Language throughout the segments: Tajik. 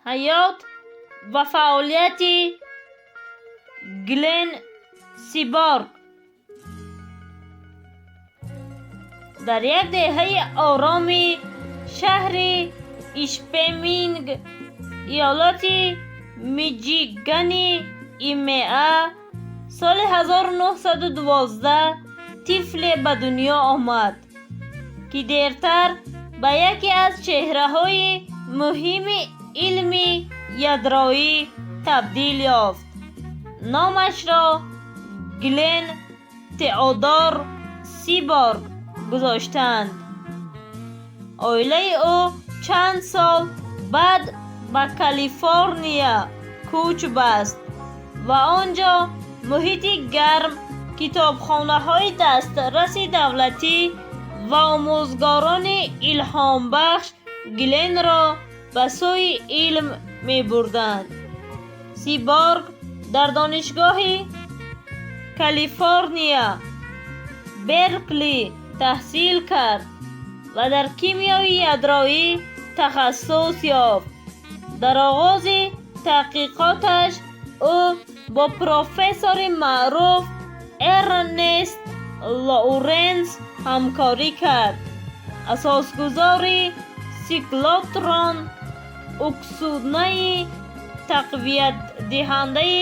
Ҳаёт ва фаъолияти Глен Сиборг. Дар як деҳаи ороми шаҳри Ишпеминг, иёлати Мичигани ИМА, соли 1912 тифле ба дунё омад, ки дертар ба яке аз чеҳраҳои муҳими илми ядроӣ табдил ёфт. Номашро Глен Теодор Сиборг гузоштанд. Оилаи ӯ чанд сол баъд ба Калифорния кӯч баст ва он ҷо муҳити гарм, китобхонаҳои дастраси давлатӣ ва омӯзгорони илҳомбахш Гленро ба сӯи илм мебурданд. Сиборг дар Донишгоҳи Калифорния, Беркли таҳсил кард ва дар кимиёи ядроӣ тахассус ёфт. Дар оғози таҳқиқоташ ӯ бо профессори маъруф Эрнест Лоуренс ҳамкорӣ кард, асосгузори сиклотрон, уксунаи тақвиятдиҳандаи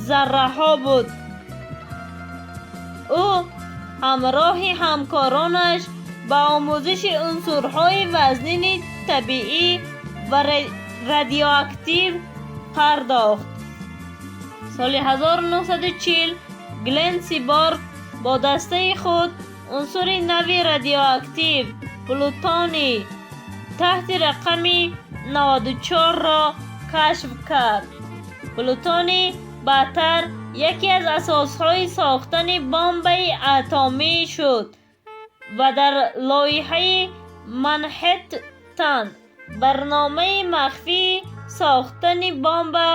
зарраҳо буд. Ӯ ҳамроҳи ҳамкоронаш ба омӯзиши унсурҳои вазнини табиӣ ва радиоактив пардохт. Соли 1940 Глен Сиборг бо дастаи худ унсури нави радиоактив, плутоний таҳти рақами 94-ро кашф кард. Плутоний баъдтар яке аз асосҳои сохтани бомбаи атомӣ шуд ва дар лоиҳаи Манҳеттан, барномаи махфии сохтани бомба,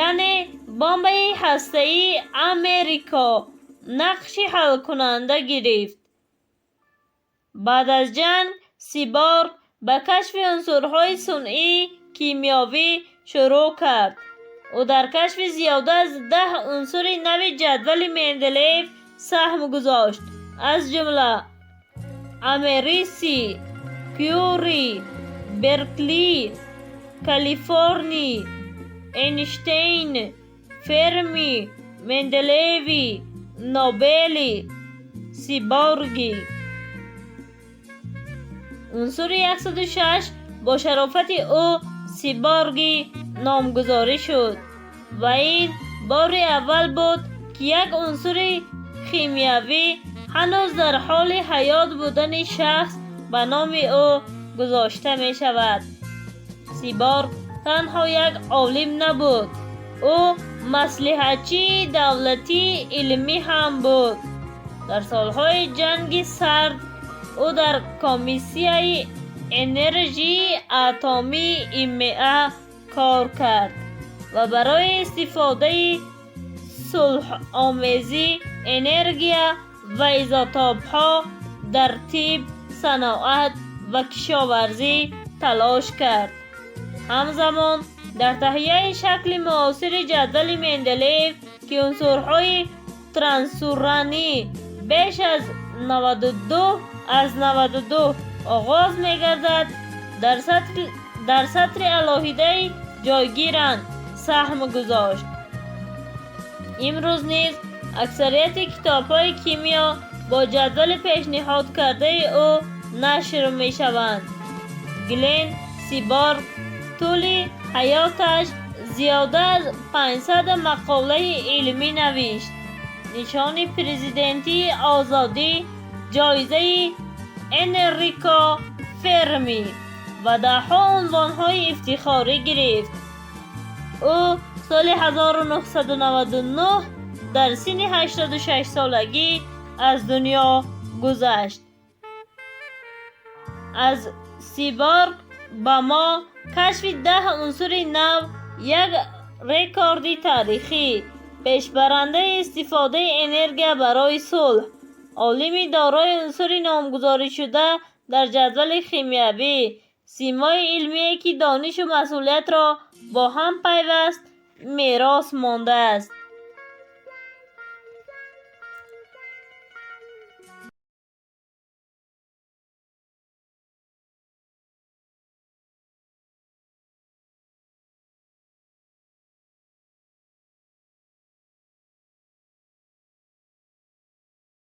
яъне бомбаи ҳастаии Америко, нақши ҳалкунанда гирифт. Баъд аз ҷанг Сиборг ба кашфи унсурҳои сунъии кимиёвӣ шурӯъ кард. Ӯ дар кашфи зиёда аз 10 унсури нави ҷадвали Менделеев саҳм гузошт, аз ҷумла америсий, кюрий, берклий, калифорний, Эйнштейн, ферми, менделевий, нобелий, сиборгий. Унсури 106 бо шарофати ӯ сиборгӣ номгузорӣ шуд ва ин бори аввал буд, ки як унсури химиявӣ ҳанӯз дар ҳоли ҳаёт будани шахс ба номи ӯ гузошта мешавад. Сиборг танҳо як олим набуд, ӯ маслиҳатчии давлатии илмӣ ҳам буд. Дар солҳои Ҷанги Сард ӯ дар Комиссияи энержии атомии ИМА кор кард ва барои истифодаи сулҳомези энергия ва изотопҳо дар тиб, саноат ва кишоварзӣ талош кард. Ҳамзамон дар таҳияи шакли муосири ҷадвали Менделеев, ки унсурҳои трансуранӣ беш аз 92 аз 92 оғоз мегардад, дар сатри алоҳидаи ҷойгиранд, саҳм гузошт. Имрӯз низ аксарияти китобҳои кимиё бо ҷадвали пешниҳодкардаи ӯ нашр мешаванд. Глен Сиборг тӯли ҳаёташ зиёда аз 500 мақолаи илмӣ навишт. Нишони Президентии Озодӣ, ҷоизаи Энрико Ферми ва даҳҳо унвонҳои ифтихорӣ гирифт. Ӯ соли 1999 дар синни 86 солагӣ аз дунё гузашт. Аз Сиборг ба мо кашфи 10 унсури нав, як рекорди таърихӣ, пешбарандаи истифодаи энергия барои сулҳ, олими дорои унсури номгузоришуда дар ҷадвали химиявӣ. Симои илмие, ки донишу масъулиятро бо ҳам пайваст, мерос мондааст.